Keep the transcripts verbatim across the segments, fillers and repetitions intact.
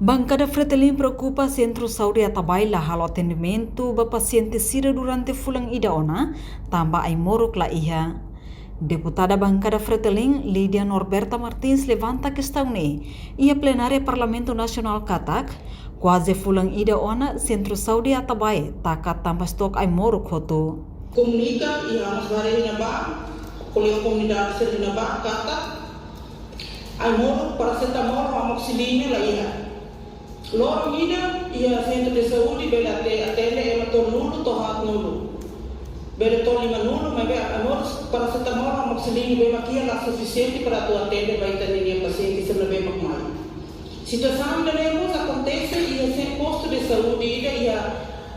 Bankada Fretilin preokupa Sentru Saúde Atabae la halo atendimentu ba pasiente sira durante fulan ida ona, tanba ai-moruk la iha. Deputada Bankada Fretilin, Lídia Norberta Martins, levanta kestaun ne'e iha plenária Parlamentu Nasionál katak, kuaze fulan ida ona Sentru Saúde Atabae taka tanba stok ai-moruk hotu. Komunika iha anos barak iha ne'ebá, kolega komunidade sira iha ne'ebá katak ai-moruk parasetamol ho amoxicilina la iha. Loron ida iha sentru de saúde bele ate-, atende ema tolunulu to'o haatnulu. Bele to'o limanulu, maibé ai-moruk parasetamol ho amoxicilina ne'ebé mak iha la sufisiente para atu atende ba ita-nia pasiente sira ne'ebé mak mai. Situasaun ida-ne'e mós akontese iha sen-, postu de saúde ida iha,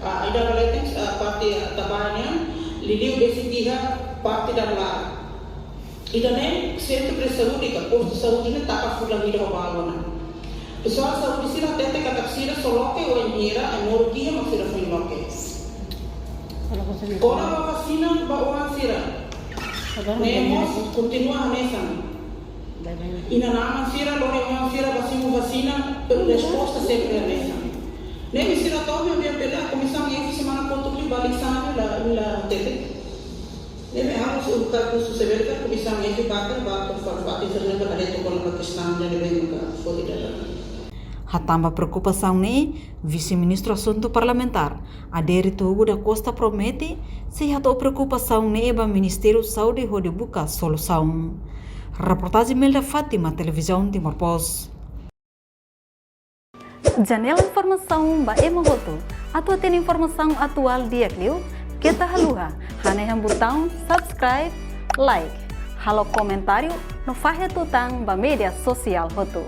ah, ida-ne'e leten, ah, parte Atabae nian, liuliu besik iha parte Dam Laran. Ida-ne'e sentru de saúde ka postu saúde ne'e taka fulan ida ho balu ona. Pesoál saúde sira hatete katak sira só loke wainhira ai-moruk iha mak sira foin loke. Kona-ba vasina ba oan sira, ne'e mós kontinua hanesan. Inan-aman sira, lori oan sira ba simu vasina, pero resposta sempre hanesan. Ne'ebé sira tau ami bele, komisaun F semana kotuk liu balik sana la, la hatete. Ne'ebé ha'u husu ka, husu se bele ka komisaun F ba ka, ba ka fa-, fatin sira-ne'e ba ka reto kona-ba kestaun ne'ebé ka foti dada. Hatán ba preokupasaun ne'e, Vise-Ministru Asuntu Parlamentár, Adérito Hugo da Costa promete sei hato'o preokupasaun ne'e ba Ministériu Saúde hodi buka solusaun. Reportajen Melda Fátima, Televizaun Timor Post. Janela informasaun ba ema hotu. Atu hatene informasaun atuál di'ak liu, keta haluha hanehan butaun subscribe, like, halo komentáriu no fahe tutan ba média sosiál hotu.